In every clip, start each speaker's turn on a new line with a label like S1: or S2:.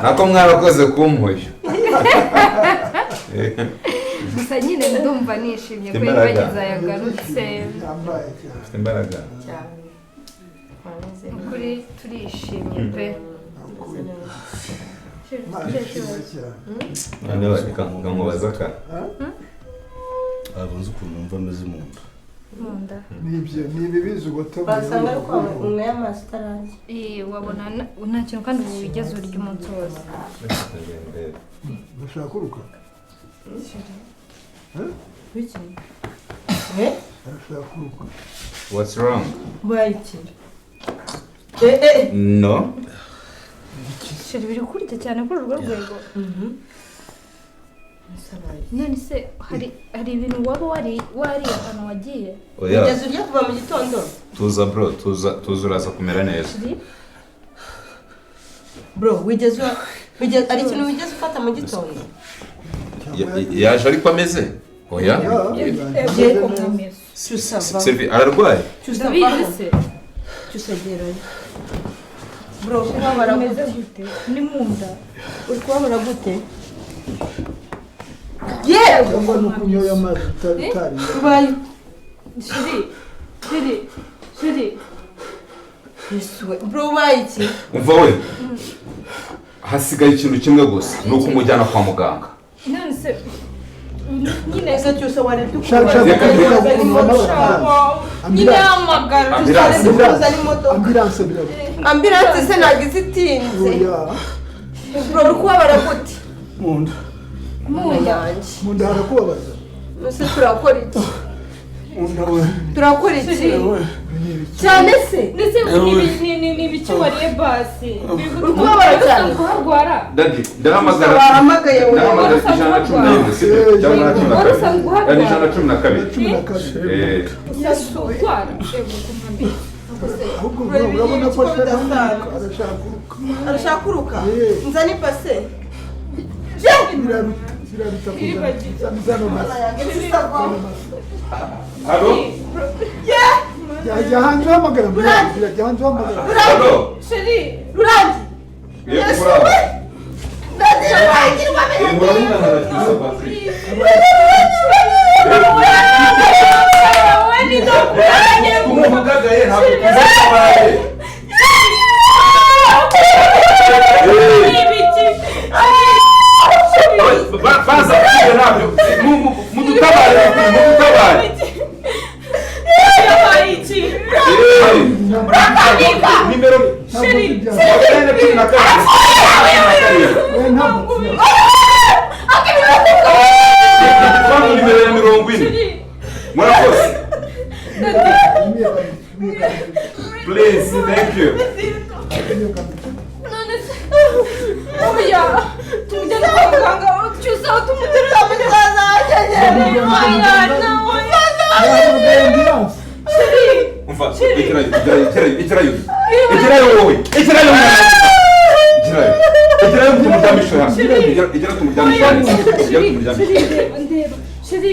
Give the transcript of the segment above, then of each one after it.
S1: Nako mwarakoze kumpuye.
S2: Gusa nyine ndumva nishimye ko
S1: Imbaraga.
S2: Iribagiza yagarutse.
S3: Yambaye cyane.
S1: Ufite imbaraga.
S4: Cyane. Wameze.
S2: Ukuri turishimye pe.
S3: Imana ishimwe cyane.
S1: Noneho reka nkubaza aka.
S5: Ntabwo nzi ukuntu numva ameze mu nda.
S2: Mu nda?
S3: Nibyo, ni ibibizi ugotomeye.
S4: Basanga ari kwa unyweye amazi utararya.
S2: Wabona nta kintu kandi ubu wigeze urya umunsi wose.
S3: Bashaka uruka.
S4: Biki? Eh?
S3: Arashaka uruka.
S1: What's wrong?
S4: Ubaye iki? Eh eh.
S1: No.
S2: Chéri, biri kurya cyane kuri urwo rwego? None se hari ibintu waba wariye ahantu wagiye?
S1: Oya.
S4: Wigeze urya kuva mu gitondo?
S1: Tuza bro, tuza, tuza, uraza kumera neza.
S2: Chéri.
S4: Bro, wigeze ari ikintu wigeze ufata mu gitondo?
S1: Yaje ariko ameze, oya.
S2: Yego mwamiso.
S4: Cyusa va.
S1: Sylvie ararwaye.
S4: Cyusa
S2: Ndabizi
S4: vaho.
S2: se.
S4: Cyusa gerayo. Bro, kubabara
S2: Umeze
S4: gute?
S2: gute? Ni mu nda?
S4: Uri kubabara gute? Yewe!
S3: Cyangwa ni uko unyoye amazi utariye.
S4: Ubaye
S2: Chéri, chéri, chéri.
S4: Yesu we. Bro, ubaye iki?
S1: Umva we, hasigaye ikintu kimwe gusa, ni ukumujyana kwa muganga.
S2: None se nyine
S4: Ese Cyusa, warebye ukuntu
S3: Shaka shaka.
S1: Reka-
S2: nyine hamagara.
S1: Ambulance.
S4: Kuzana imodoka.
S3: Ambulance biraruta.
S4: Ambulance se ntabwo izitinze?
S3: Oya.
S4: Bro, uri kubabara gute?
S5: Mu nda.
S2: Mu nda?
S4: Yanjye.
S3: Mu nda harakubabaza.
S4: Ese turakora iki?
S5: Mu nda we.
S4: Turakora iki?
S3: Ni ibiki?
S4: Cyane se?
S2: Ndetse ni ibiki wariye basi?
S4: Uri kubabara cyane.
S2: Usanzwe uharwara?
S1: Daddy, ndahamagara.
S4: Bahamagaye we.
S1: Ndahamagara 111, sibyo? Cyangwa na cumi na
S2: Wari
S1: kabiri?
S2: usanzwe uharwara?
S1: Ni 112.
S3: 12.
S1: Eh.
S2: Usanzwe urwara? Yego kumwami.
S3: Ahubwo urabona ko arashaka uruka.
S4: Arashaka kuruka.
S3: Eh.
S4: Nzane ipase.
S3: Biraruta, biraruta kuzana zano masi.
S1: Allo?
S3: Jya hanze uhamagara ambulance, jya hanze uhamagara.
S1: Allo?
S2: Chéri.
S4: Rurangi.
S1: Yego, murabo.
S4: Daddy, rurangirwa.
S1: Eh, muravugana na Cyusa Patrick.
S2: Wowe ni ndakuranye.
S1: Kumuhamagaye ntabwo tuzi ko abaye.
S2: Ibiki?
S1: Baza kwiga ntabyo. Mudutabare, mudutabare.
S2: Yabaye iki?
S1: Nimero
S2: Chéri.
S1: 412.
S3: We ntabwo.
S1: Igipangu nimero ya 40. Murakoze. Please, thank you.
S2: None se oya, tumujyane kwa muganga. Cyusa, tumuterura. Oya, nawe.
S3: Yahamagaye ambulance.
S2: Chéri.
S1: Umva, igerayo, igerayo, igerayo, igerayo, wowe igerayo mwana, igerayo, igerayo, tumuryamishe hano. Igerayo tumuryamishe hano, igerayo tumuryamishe.
S2: Chéri, ndeba, ndeba, chéri.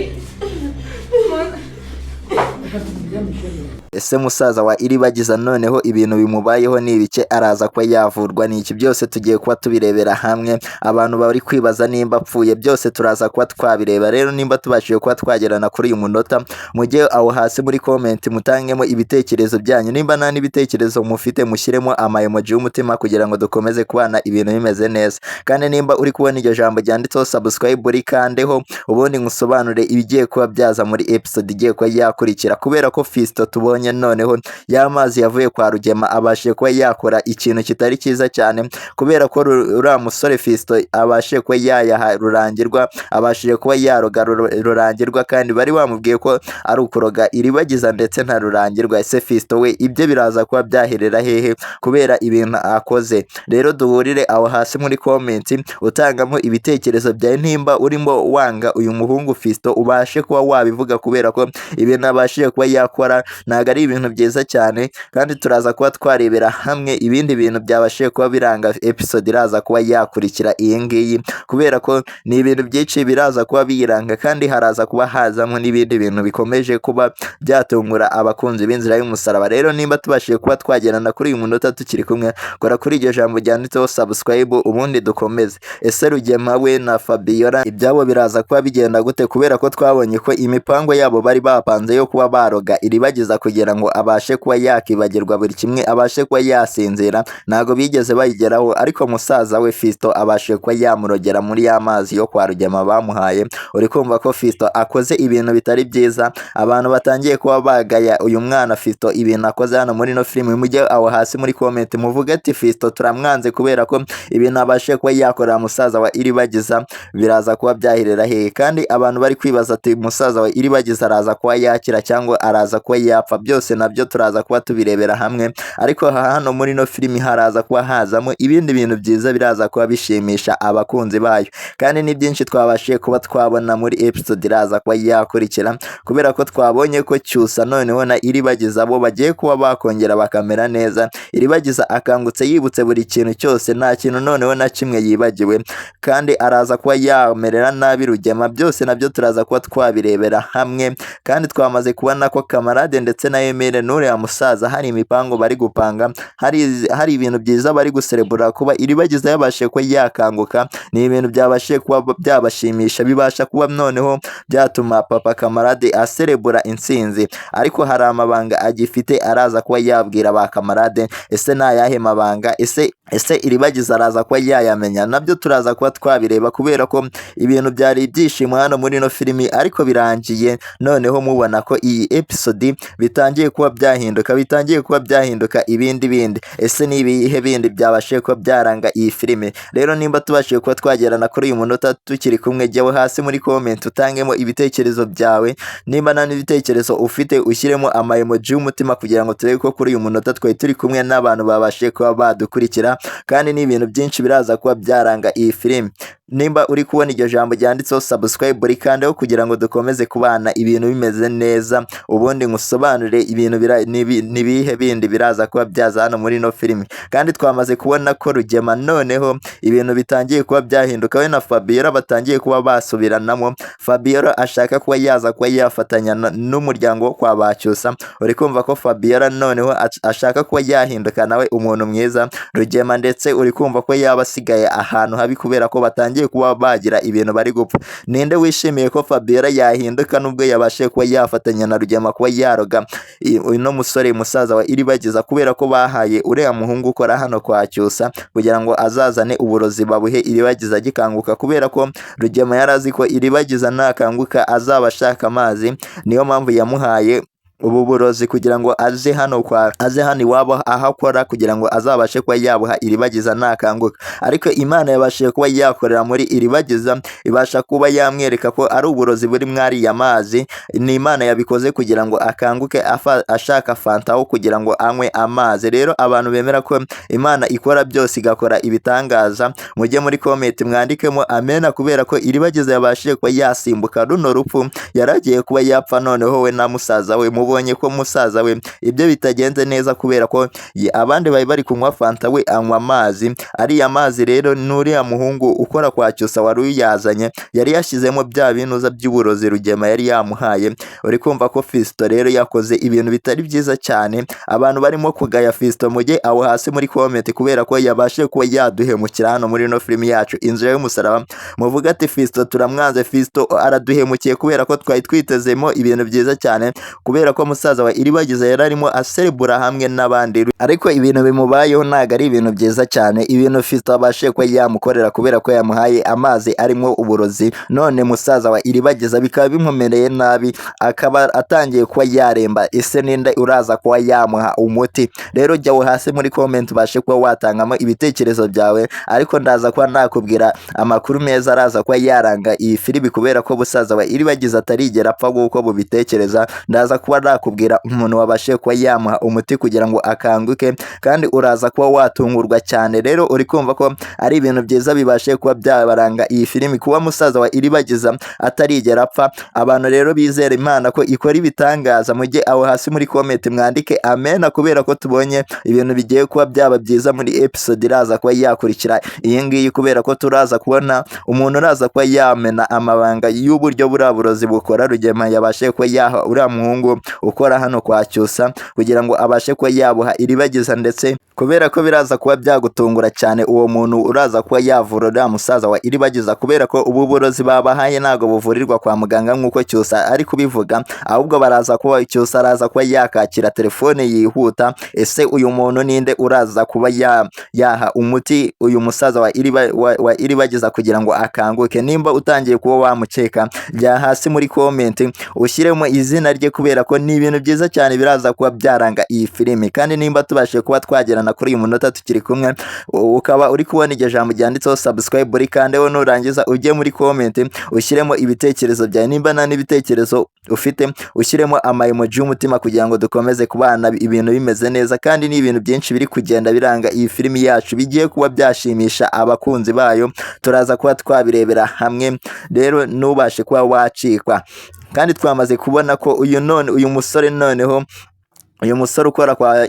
S3: Reka tumuryamishe neza.
S6: Ese musaza wa Iribagiza noneho ibintu bimubayeho ni ibike? Araza kuba yavurwa n'iki? Byose tugiye kuba tubirebera hamwe. Abantu bari kwibaza nimba apfuye, byose turaza kuba twabireba. Rero nimba tubashije kuba twagerana kuri uyu munota, mujye aho hasi muri comment mutangemo ibitekerezo byanyu. Nimba nta n'ibitekerezo mufite, mushyiremo ama emoji y'umutima kugira ngo dukomeze kubana ibintu bimeze neza. Kandi nimba uri kubona iryo jambo ryanditseho subscribe, urikandeho, ubundi nkusobanure ibigiye kuba byaza muri episode igiye kuba yakurikira. Kubera ko Fisto tubonye noneho y'amazi yavuye kwa Rugema abashije kuba yakora ikintu kitari cyiza cyane, kubera ko uriya musore Fisto abashije kuba yayaha Rurangirwa, abashije kuba yaroga Rurangirwa, kandi bari bamubwiye ko ari ukuroga Iribagiza ndetse na Rurangirwa. Ese Fisto we ibyo biraza kuba byaherera hehe kubera ibintu akoze? Rero duhurire aho hasi muri comment utangamo ibitekerezo byawe. Nimba urimo wanga uyu muhungu Fisto, ubashe kuba wabivuga, kubera ko ibintu abashije yabashije kuba yakora ntabwo ari ibintu byiza cyane. Kandi turaza kuba twarebera hamwe ibindi bintu byabashije kuba biranga episode iraza kuba yakurikira iyi ngiyi, kubera ko ni ibintu byinshi biraza kuba biyiranga, kandi haraza kuba hazamo n'ibindi bintu bikomeje kuba byatungura abakunzi b'inzira y'umusaraba. Rero nimba tubashije kuba twagerana kuri uyu munota tukiri kumwe, kora kuri iryo jambo ryanditseho subscribe ubundi dukomeze. Ese Rugema we na Fabiola ibyabo biraza kuba bigenda gute? Kubera ko twabonye ko imipango yabo bari bapanze yo kuba baroga Iribagiza kugira ngo abashe kuba yakibagirwa buri kimwe, abashe kuba yasinzira, ntago bigeze bayigeraho. Ariko musaza we Fisto abashe kuba yamurogera muri ya mazi yo kwa Rugema bamuhaye. Uri kumva ko Fisto akoze ibintu bitari byiza, abantu batangiye kuba bagaya uyu mwana Fisto ibintu akoze hano muri ino filimi. Mujye aho hasi muri comment muvuge ati Fisto turamwanze kubera ko ibintu abashe kuba yakorera musaza wa Iribagiza biraza kuba byahirera hehe. Kandi abantu bari kwibaza ati musaza wa Iribagiza araza kuba yakira cyangwa araza kuba yapfa, byose nabyo turaza kuba tubirebera hamwe. Ariko hano muri ino filimi haraza kuba hazamo ibindi bintu byiza biraza kuba bishimisha abakunzi bayo, kandi ni byinshi twabashije kuba twabona muri episode iraza kuba yakurikira, kubera ko twabonye ko Cyusa noneho na Iribagiza bo bagiye kuba bakongera bakamera neza. Iribagiza akangutse yibutse buri kintu cyose, nta kintu noneho na kimwe yibagiwe, kandi araza kuba yamerera nabi Rugema, byose nabyo turaza kuba twabirebera hamwe. Kandi twamaze kubona ko Kamarade ndetse na Emile n'uriya musaza hari imipango bari gupanga, hari ibintu byiza bari guserebura kuba Iribagiza yabashije kuba yakanguka. Ni ibintu byabashije kuba byabashimisha, bibasha kuba noneho byatuma papa Kamarade aserebura intsinzi. Ariko hari amabanga agifite araza kuba yabwira ba Kamarade. Ese ni ayahe mabanga? Ese Iribagiza araza kuba yayamenya? Nabyo turaza kuba twabireba, kubera ko ibintu byari ibyishimo hano muri ino filimi, ariko birangiye noneho mubona ko iyi episode bitangiye kuba byahinduka, bitangiye kuba byahinduka ibindi bindi. Ese ni ibihe bindi byabashije kuba byaranga iyi filimi? Rero nimba tubashije kuba twagerana kuri uyu munota tukiri kumwe, jyawe hasi muri comment utangemo ibitekerezo byawe. Nimba nta n'ibitekerezo ufite ushyiremo ama emoji y'umutima kugira ngo turebe ko kuri uyu munota twari turi kumwe n'abantu babashije kuba badukurikira. Kandi ni ibintu byinshi biraza kuba byaranga iyi filimi. Nimba uri kubona iryo jambo ryanditseho subscribe, rikandeho kugira ngo dukomeze kubana ibintu bimeze neza, ubundi nkusobanurire ibintu nibihe bindi biraza kuba byaza hano muri ino filimi. Kandi twamaze kubona ko Rugema noneho ibintu bitangiye kuba byahinduka, we na Fabiola batangiye kuba basubiranamo. Fabiola ashaka kuba yaza kuba yafatanya n'umuryango wo kwa Bacyusa. Uri kumva ko Fabiola noneho ashaka kuba yahinduka nawe umuntu mwiza. Rugema ndetse uri kumva ko yaba asigaye ahantu habi kubera ko batangiye kuba bagira ibintu bari gupfa. Ninde wishimiye ko Fabiola yahinduka nubwo yabashije kuba yafatanya na Rugema kuba yaroga uno musore musaza wa Iribagiza, kubera ko bahaye uriya muhungu ukora hano kwa Cyusa kugira ngo azazane uburozi babuhe Iribagiza agikanguka, kubera ko Rugema yari azi ko Iribagiza nakanguka azaba ashaka amazi. Niyo mpamvu yamuhaye ubu burozi kugira ngo aze hano kwa aze hano iwabo aho akora kugira ngo azabashe kuba yabuha Iribagiza nakanguka. Ariko Imana yabashije kuba yakorera muri Iribagiza, ibasha kuba yamwereka ko ari uburozi buri mwariya mazi. Ni Imana yabikoze kugira ngo akanguke ashaka fanta aho kugira ngo anywe amazi. Rero abantu bemera ko Imana ikora byose igakora ibitangaza, mujye muri comment mwandikemo amena, kubera ko Iribagiza yabashije kuba yasimbuka runo rupfu yaragiye kuba yapfa. Noneho we na musaza we mubonye ko musaza we ibyo bitagenze neza, kubera ko abandi bari bari kunywa fanta we anywa amazi. Ariya mazi rero n'uriya muhungu ukora kwa Cyusa wari uyazanye yari yashyizemo bya binuza by'uburozi Rugema yari yamuhaye. Uri kumva ko Fisto rero yakoze ibintu bitari byiza cyane. Abantu barimo kugaya Fisto, mujye aho hasi muri comment, kubera ko yabashije kuba yaduhemukira hano muri ino filimi yacu Inzira y'Umusaraba. Muvuga ati Fisto turamwanze, Fisto araduhemukiye kubera ko twari twitezemo ibintu byiza cyane, kubera ko musaza wa Iribagiza yari arimo aserebura hamwe n'abandi. Ariko ibintu bimubayeho ntabwo ari ibintu byiza cyane. Ibintu Fisto abashije kuba yamukorera kubera ko yamuhaye amazi arimo uburozi, none musaza wa Iribagiza bikaba bimumereye nabi, akaba atangiye kuba yaremba. Ese ninde uraza kuba yamuha umuti? Rero jya hasi muri comment ubashe kuba watangamo ibitekerezo byawe, ariko ndaza kuba nakubwira amakuru meza araza kuba yaranga iyi filimi, kubera ko musaza wa Iribagiza atarigera apfa nk'uko mubitekereza. Ndaza kuba Arakubwira umuntu wabashije kuba yamuha umuti kugira ngo akanguke, kandi uraza kuba watungurwa cyane. Rero uri kumva ko ari ibintu byiza bibashe kuba byabaranga iyi filimi, kuba musaza wa Iribagiza atarigera apfa. Abantu rero bizera Imana ko ikora ibitangaza, mujye aho hasi muri comment mwandike amena, kubera ko tubonye ibintu bigiye kuba byaba byiza muri episode iraza kuba yakurikira iyi ngiyi, kubera ko turaza kubona umuntu uraza kuba yamena amabanga y'uburyo buriya burozi bukora Rugema yabashe kuba yaha uriya muhungu ukora hano kwa Cyusa kugira ngo abashe kuba yabuha Iribagiza, ndetse kubera ko biraza kuba byagutungura cyane uwo muntu uraza kuba yavura uriya musaza wa Iribagiza, kubera ko ubu burozi babahaye ntabwo buvurirwa kwa muganga nk'uko Cyusa ari kubivuga, ahubwo baraza kuba Cyusa araza kuba yakakira telefone yihuta. Ese uyu muntu ninde uraza kuba yaha umuti uyu musaza wa Iribagiza kugira ngo akanguke? Nimba utangiye kuba wamukeka, jya hasi muri comment ushyiremo izina rye, kubera ko ni ibintu byiza cyane biraza kuba byaranga iyi filimi. Kandi nimba tubashije kuba twagerana kuri uyu munota tukiri kumwe, ukaba uri kubona iryo jambo ryanditseho subscribe, uri kandeho, nurangiza ujye muri comment ushyiremo ibitekerezo byawe. Nimba nta n'ibitekerezo ufite, ushyiremo ama emoji y'umutima kugira ngo dukomeze kubana ibintu bimeze neza. Kandi ni ibintu byinshi biri kugenda biranga iyi filimi yacu bigiye kuba byashimisha abakunzi bayo, turaza kuba twabirebera hamwe. Rero ntubashe kuba wacikwa. Kandi twamaze kubona ko uyu none uyu musore, noneho uyu musore ukora kwa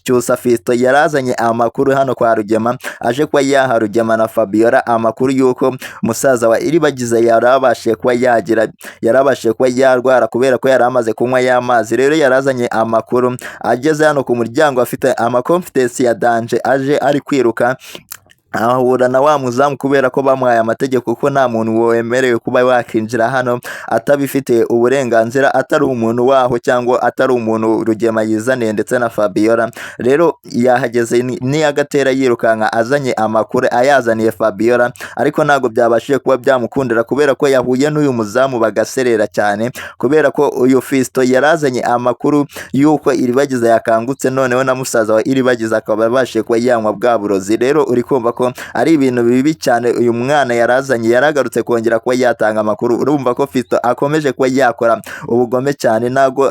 S6: Cyusa Fiston, yarazanye amakuru hano kwa Rugema, aje kuba yaha Rugema na Fabiola amakuru y'uko musaza wa Iribagiza yarabashije kuba yagira, yarabashije kuba yarwara kubera ko yari amaze kunywa y'amazi. Rero yarazanye amakuru, ageze hano ku muryango afite ama confidence ya danger, aje ari kwiruka, ahura na wa muzamu, kubera ko bamuhaye amategeko ko nta muntu wemerewe kuba wakinjira hano atabifitiye uburenganzira, atari umuntu waho cyangwa atari umuntu Rugema yizaniye ndetse na Fabiola. Rero yahageze niyagatera yirukanka azanye amakuru, ayazaniye Fabiola, ariko ntabwo byabashije kuba byamukundira kubera ko yahuye n'uyu muzamu bagaserera cyane, kubera ko uyu Fiston yarazanye amakuru y'uko Iribagiza yakangutse, noneho na musaza wa Iribagiza akaba abashije kuba yanywa bwa burozi. Rero uri kumva ko ari ibintu bibi cyane uyu mwana yarazanye, yaragarutse kongera kuba yatanga amakuru. Urumva ko Fiston akomeje kuba yakora ubugome cyane,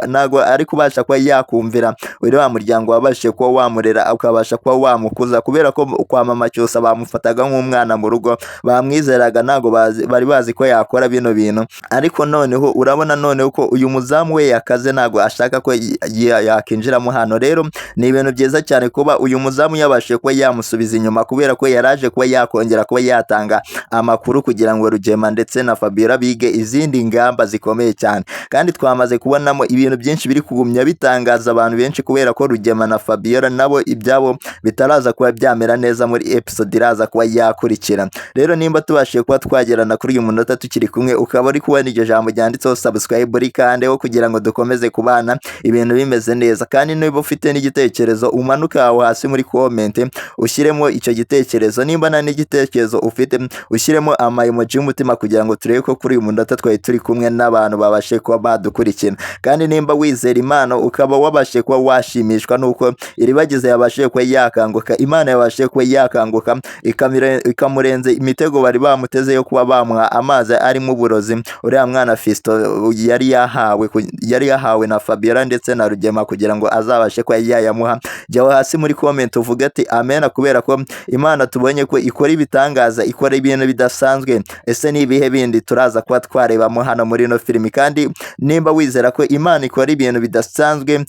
S6: ntago ari kubasha kuba yakumvira uriya muryango wabashije kuba wamurera ukabasha kuba wamukuza, kubera ko kwa mama Cyusa bamufataga nk'umwana mu rugo, bamwizeraga, ntago bari bazi ko yakora bino bintu. Ariko noneho urabona noneho ko uyu muzamu we yakaze, ntago ashaka ko yakinjiramo hano. Rero ni ibintu byiza cyane kuba uyu muzamu yabashije kuba yamusubiza inyuma, kubera ko yaraje kuba yakongera kuba yatanga amakuru kugira ngo Rugema ndetse na Fabiola bige izindi ngamba zikomeye cyane. Kandi twamaze kubonamo ibintu byinshi biri kugumya bitangaza abantu benshi, kubera ko Rugema na Fabiola nabo ibyabo bitaraza kuba byamera neza muri episode iraza kuba yakurikira. Rero nimba tubashije kuba twagerana kuri uyu munota tukiri kumwe, ukaba uri kubona iryo jambo ryanditseho subscribe, rikandeho kugira ngo dukomeze kubana ibintu bimeze neza. Kandi niba ufite n'igitekerezo, umanuke aho hasi muri comment ushyiremo icyo gitekerezo. Nimba nta n'igitekerezo ufite, ushyiremo ama emoji y'umutima kugira ngo turebe ko kuri uyu munota twari turi kumwe n'abantu babashe kuba badukurikira. Kandi nimba wizera Imana, ukaba wabashije kuba washimishwa nuko Iribagiza yabashije kuba yakanguka, Imana yabashije kuba yakanguka ikamurenza imitego bari bamuteze yo kuba bamuha amazi arimo uburozi, uriya mwana Fiston yari yahawe na Fabiola ndetse na Rugema kugira ngo azabashe kuba yayamuha, jya hasi muri comment uvuge ati amena, kubera ko Imana tubonye ko ikora ibitangaza, ikora ibintu bidasanzwe. Ese ni ibihe bindi turaza kuba twarebamo hano muri ino filimi? Kandi nimba wizera ko Imana ikora ibintu bidasanzwe,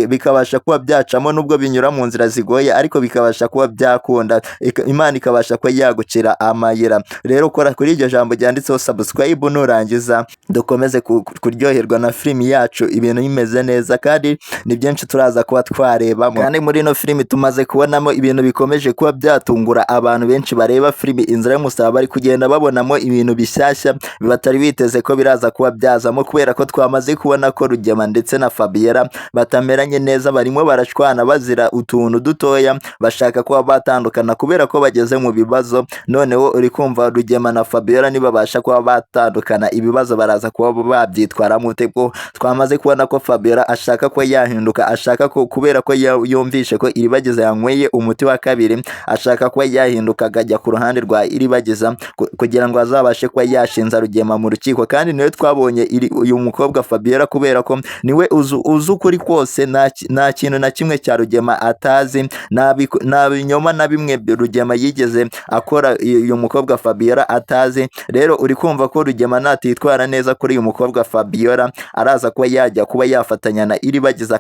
S6: bikabasha kuba byacamo nubwo binyura mu nzira zigoye, ariko bikabasha kuba byakunda, Imana ikabasha kuba yagucira amayira, rero kora kuri iryo jambo ryanditseho subscribe, nurangiza dukomeze kuryoherwa na filimi yacu, ibintu bimeze neza. Kandi ni byinshi turaza kuba twarebamo. Kandi muri ino filimi tumaze kubonamo ibintu bikomeje kuba byatungura abantu benshi bareba filimi Inzira y'Umusaraba, bari kugenda babonamo ibintu bishyashya batari biteze ko biraza kuba byazamo, kubera ko twamaze kubona ko Rugema ndetse na Fabiola batameranye neza, barimo barashwana bazira utuntu dutoya, bashaka kuba batandukana kubera ko bageze mu bibazo. Noneho uri kumva Rugema na Fabiola nibabasha kuba batandukana, ibibazo baraza kuba babyitwaramo ute, ko twamaze kubona ko Fabiola ashaka ko yahinduka, ashaka ko kubera ko yumvishe ko Iribagiza yanyweye umuti wa kabiri, ashaka kuba kuba yahinduka akajya ku ruhande rwa Iribagiza kugira ngo azabashe kuba yashinza Rugema mu rukiko. Kandi niwe twabonye uyu mukobwa Fabiola, kubera ko niwe uzi ukuri kose, nta kintu na kimwe cya Rugema atazi, nta binyoma na bimwe Rugema yigeze akora uyu mukobwa Fabiola atazi. Rero uri kumva ko Rugema natitwara neza kuri uyu mukobwa Fabiola, araza kuba yajya kuba yafatanya na Iribagiza,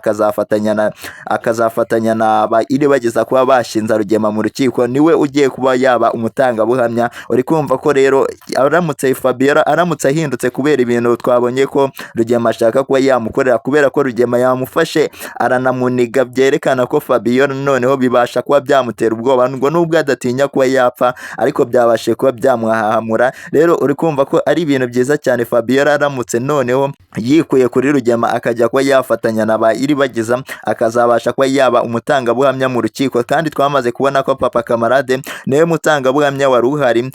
S6: akazafatanya na ba Iribagiza kuba bashinza Rugema mu rukiko. Niwe ugiye kuba yaba umutangabuhamya. Uri kumva ko rero aramutse Fabiola aramutse ahindutse kubera ibintu twabonye ko Rugema ashaka kuba yamukorera, kubera ko Rugema yamufashe aranamuniga, byerekana ko Fabiola noneho bibasha kuba byamutera ubwoba, ngo nubwo adatinya kuba yapfa ariko byabashe kuba byamuhahamura. Rero uri kumva ko ari ibintu byiza cyane Fabiola aramutse noneho yikuye kuri Rugema akajya kuba yafatanya na ba Iribagiza, akazabasha kuba yaba umutangabuhamya mu rukiko. Kandi twamaze kubona ko Papa Kamarade niwe mutangabuhamya wari uhari,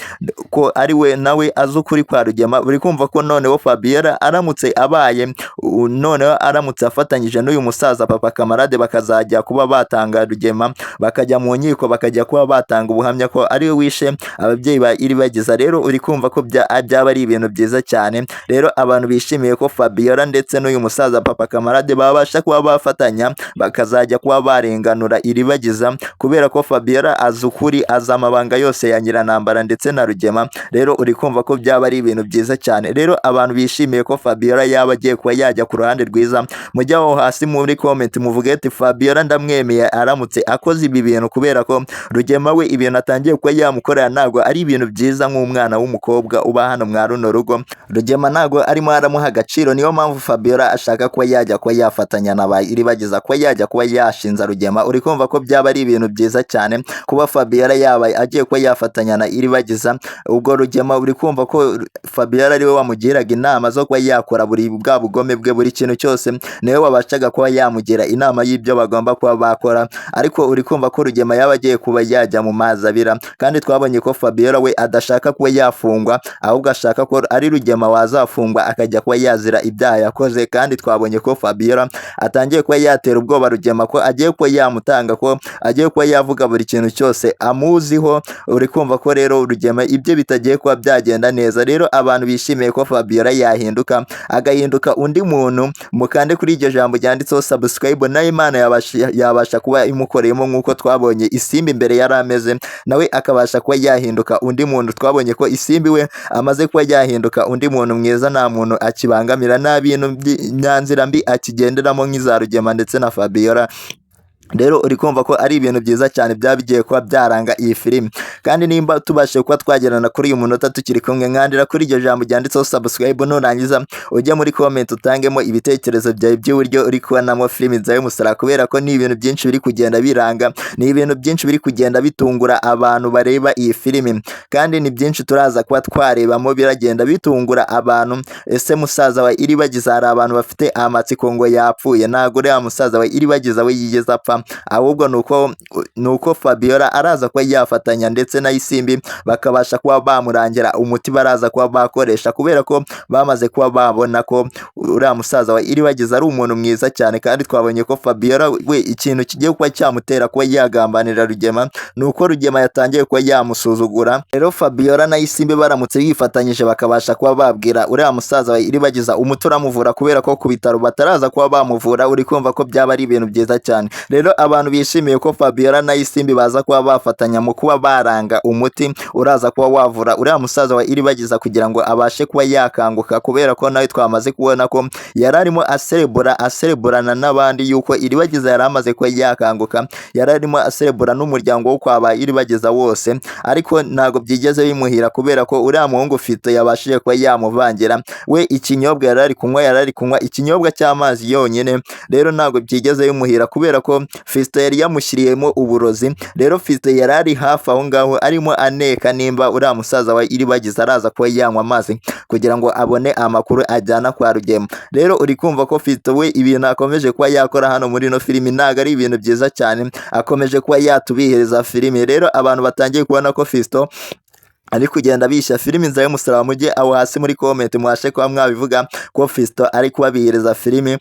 S6: ko ari we nawe azi ukuri kwa Rugema. Uri kumva ko noneho Fabiola aramutse abaye noneho aramutse afatanyije n'uyu musaza Papa Kamarade, bakazajya kuba batanga Rugema, bakajya mu nkiko, bakajya kuba batanga ubuhamya ko ari we wishe ababyeyi ba Iribagiza. Rero uri kumva ko byaba ari ibintu byiza cyane. Rero abantu bishimiye ko Fabiola ndetse n'uyu musaza Papa Kamarade babasha kuba bafatanya, bakazajya kuba barenganura Iribagiza, kubera ko Fabiola azi ukuri, azi amabanga yose ya Nyiranambara ndetse na Rugema. Rero uri kumva ko byaba ari ibintu byiza cyane. Rero abantu bishimiye ko Fabiola yaba agiye kuba yajya ku ruhande rwiza, mujye aho hasi muri comment muvuge ati Fabiola ndamwemeye aramutse akoze ibi bintu, kubera ko Rugema we ibintu atangiye kuba yamukorera ntabwo ari ibintu byiza nk'umwana w'umukobwa uba hano mwa runo rugo. Rugema ntabwo arimo aramuha agaciro, niyo mpamvu Fabiola ashaka kuba yajya kuba yafatanya na ba Iribagiza kuba yajya kuba yashinza Rugema. Uri kumva ko byaba ari ibintu byiza cyane kuba Fabiola yaba agiye kuba yafatanya na Iribagiza. Ubwo Rugema uri kumva ko Fabiola ariwe wamugiraga inama zo kuba yakora buri bwa bugome bwe, buri kintu cyose niwe wabashaga kuba yamugira inama y'ibyo bagomba kuba bakora. Ariko uri kumva ko Rugema yaba agiye kuba yajya mu mazi abira. Kandi twabonye ko Fabiola we adashaka kuba yafungwa, ahubwo ashaka ko ari Rugema wazafungwa akajya kuba yazira ibyaha yakoze. Kandi twabonye ko Fabiola atangiye kuba yatera ubwoba Rugema ko agiye kuba yamutanga, ko agiye kuba yavuga buri kintu cyose amuziho. Uri kumva ko rero Rugema ibyo bitagiye kuba byagenda neza. Rero abantu bishimiye ko Fabiola yahinduka agahinduka undi muntu, mukande kuri iryo jambo ryanditseho subscribe, nayo Imana yabasha kuba imukoreyemo nk'uko twabonye Isimbi imbere yari ameze, nawe akabasha kuba yahinduka undi muntu. Twabonye ko Isimbi we amaze kuba yahinduka undi muntu mwiza, nta muntu akibangamira, nta bintu nyanzira mbi akigenderamo nk'iza Rugema ndetse na Fabiola. Rero uri kumva ko ari ibintu byiza cyane byaba bigiye kuba byaranga iyi filimi. Kandi nimba tubashe kuba twagerana kuri uyu munota tukiri kumwe, nkandira kuri iryo jambo ryanditseho subscribe, nurangiza ujye muri comment utangemo ibitekerezo byawe by'uburyo uri kubonamo filimi Inzira y'Umusaraba, kubera ko ni ibintu byinshi biri kugenda biranga, ni ibintu byinshi biri kugenda bitungura abantu bareba iyi filimi, kandi ni byinshi turaza kuba twarebamo biragenda bitungura abantu. Ese musaza wa Iribagiza, hari abantu bafite amatsiko ngo yapfuye? Ntabwo uriya musaza wa Iribagiza we yigeze apfa, ahubwo nuko Fabiola araza kuba yafatanya ndetse na Isimbi bakabasha kuba bamurangira umuti baraza kuba bakoresha, kubera ko bamaze kuba babona ko uriya musaza wa Iribagiza ari umuntu mwiza cyane. Kandi twabonye ko Fabiola we ikintu kigiye kuba cyamutera kuba yagambanira Rugema nuko Rugema yatangiye kuba yamusuzugura. Rero Fabiola na Isimbi baramutse bifatanyije bakabasha kuba babwira uriya musaza wa Iribagiza umuti uramuvura, kubera ko ku bitaro bataraza kuba bamuvura. Uri kumva ko byaba ari ibintu byiza cyane. Rero abantu bishimiye ko Fabiola na Isimbi baza kuba bafatanya mu kuba baranga umuti uraza kuba wavura uriya musaza wa Iribagiza kugira ngo abashe kuba yakanguka, kubera ko nawe twamaze kubona ko yari arimo asereburana n'abandi yuko Iribagiza yari amaze kuba yakanguka, yari arimo aserebura n'umuryango wo kwa ba Iribagiza wose, ariko ntabwo byigeze bimuhira kubera ko uriya muhungu ufite yabashije kuba yamuvangira. We ikinyobwa yari ari kunywa ikinyobwa cy'amazi yonyine. Rero ntabwo byigeze bimuhira kubera ko Fiston yari yamushyiriyemo uburozi. Rero Fiston yari ari hafi aho ngaho arimo aneka nimba uriya musaza wa Iribagiza araza kuba yanywa amazi kugira ngo abone amakuru ajyana kwa Rugema. Rero uri kumva ko Fiston we ibintu akomeje kuba yakora hano muri ino filimi ntabwo ari ibintu byiza cyane, akomeje kuba yatubihereza filimi. Rero abantu batangiye kubona ko Fiston ari kugenda bishya filimi Inzira y'Umusaraba, mujye aho hasi muri comment mwashe kuba mwabivuga ko Fiston ari kubabihereza filimi.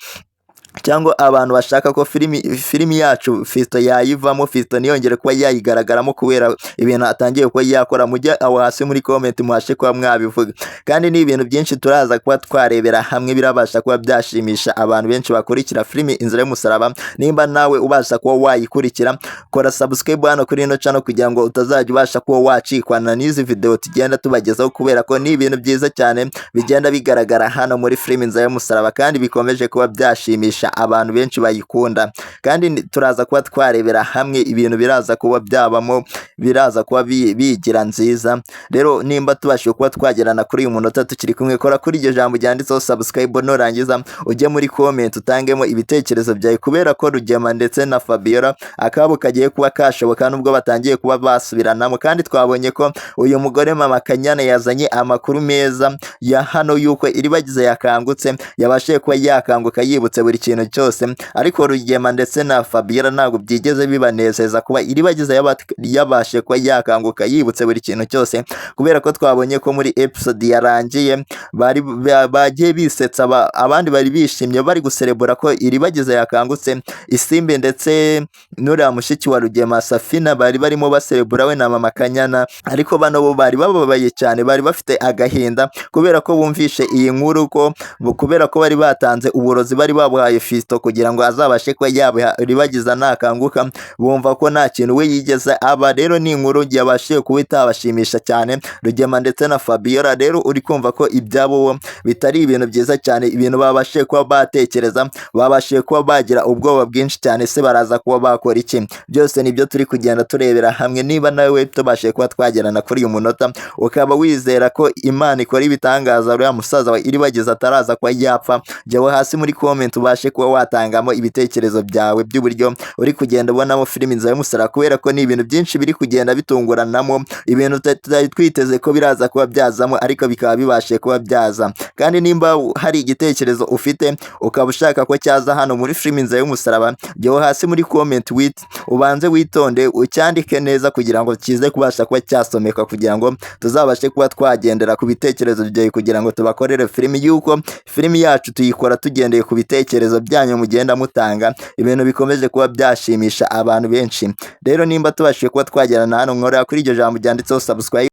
S6: Cyangwa abantu bashaka ko filimi yacu Fiston yayivamo, Fiston ntiyongere kuba yayigaragaramo kubera ibintu atangiye kuba yakora, mujye aho hasi muri comment muhashe kuba mwabivuga. Kandi ni ibintu byinshi turaza kuba twarebera hamwe, birabasha kuba byashimisha abantu benshi bakurikira filimi Inzira y'Umusaraba. Nimba nawe ubasha kuba wayikurikira, kora subscribe hano kuri ino channel kugira ngo utazajya ubasha kuba wacikwana n'izi video tugenda tubagezaho, kubera ko ni ibintu byiza cyane bigenda bigaragara hano muri filimi Inzira y'Umusaraba, kandi bikomeje kuba byashimisha abantu benshi bayikunda. Kandi turaza kuba twarebera hamwe ibintu biraza kuba byabamo, biraza kuba bigira nziza. Rero nimba tubashije kuba twagerana kuri uyu munota tukiri kumwe, kora kuri iryo jambo ryanditseho subscribe, nurangiza ujye muri comment utangemo ibitekerezo byawe, kubera ko Rugema ndetse na Fabiola akabo kagiye kuba kashoboka nubwo batangiye kuba basubiranamo. Kandi twabonye ko uyu mugore Mama Kanyana yazanye amakuru meza ya hano yuko Iribagiza yakangutse, yabashije kuba yakanguka yibutse buri kintu cyose. Ariko Rugema ndetse na Fabiola ntabwo byigeze bibanezeza kuba Iribagiza yabashije kuba yakanguka yibutse buri kintu cyose, kubera ko twabonye ko muri episode yarangiye bari bagiye bisetsa, abandi bari bishimye bari guserebura ko Iribagiza yakangutse. Isimbi ndetse n'uriya mushiki wa Rugema Safina bari barimo baserebura we na Mama Kanyana, ariko bano bo bari bababaye cyane, bari bafite agahinda kubera ko bumvishe iyi nkuru, ko kubera ko bari batanze uburozi bari babuhaye Fiston kugira ngo azabashe kuba yabiha Iribagiza nakanguka, bumva ko nta kintu we yigeze aba. Rero ni inkuru yabashije kuba itabashimisha cyane Rugema ndetse na Fabiola. Rero uri kumva ko ibyabo bo bitari ibintu byiza cyane, ibintu babashije kuba batekereza, babashije kuba bagira ubwoba bwinshi cyane. Se baraza kuba bakora iki? Byose nibyo turi kugenda turebera hamwe. Niba nawe tubashije kuba twagerana kuri uyu munota ukaba wizera ko Imana ikora ibitangaza, uriya musaza wa Iribagiza ataraza kuba yapfa, jya hasi muri comment ubashe kuba watangamo ibitekerezo byawe by'uburyo uri kugenda ubonamo filimi Inzira y'Umusaraba, kubera ko ni ibintu byinshi biri kugenda bitunguranamo, ibintu tutari twiteze ko biraza kuba byazamo, ariko bikaba bibashije kuba byaza. Kandi nimba hari igitekerezo ufite ukaba ushaka ko cyaza hano muri filimi Inzira y'Umusaraba, jya hasi muri comment wit ubanze witonde ucyandike neza kugira ngo kize kubasha kuba cyasomeka, kugira ngo tuzabashe kuba twagendera ku bitekerezo byawe kugira ngo tubakorere filimi, yuko filimi yacu tuyikora tugendeye ku bitekerezo byanyu mugenda mutanga, ibintu bikomeje kuba byashimisha abantu benshi. Rero nimba tubashije kuba twagerana hano, nkorera kuri iryo jambo ryanditseho subscribe.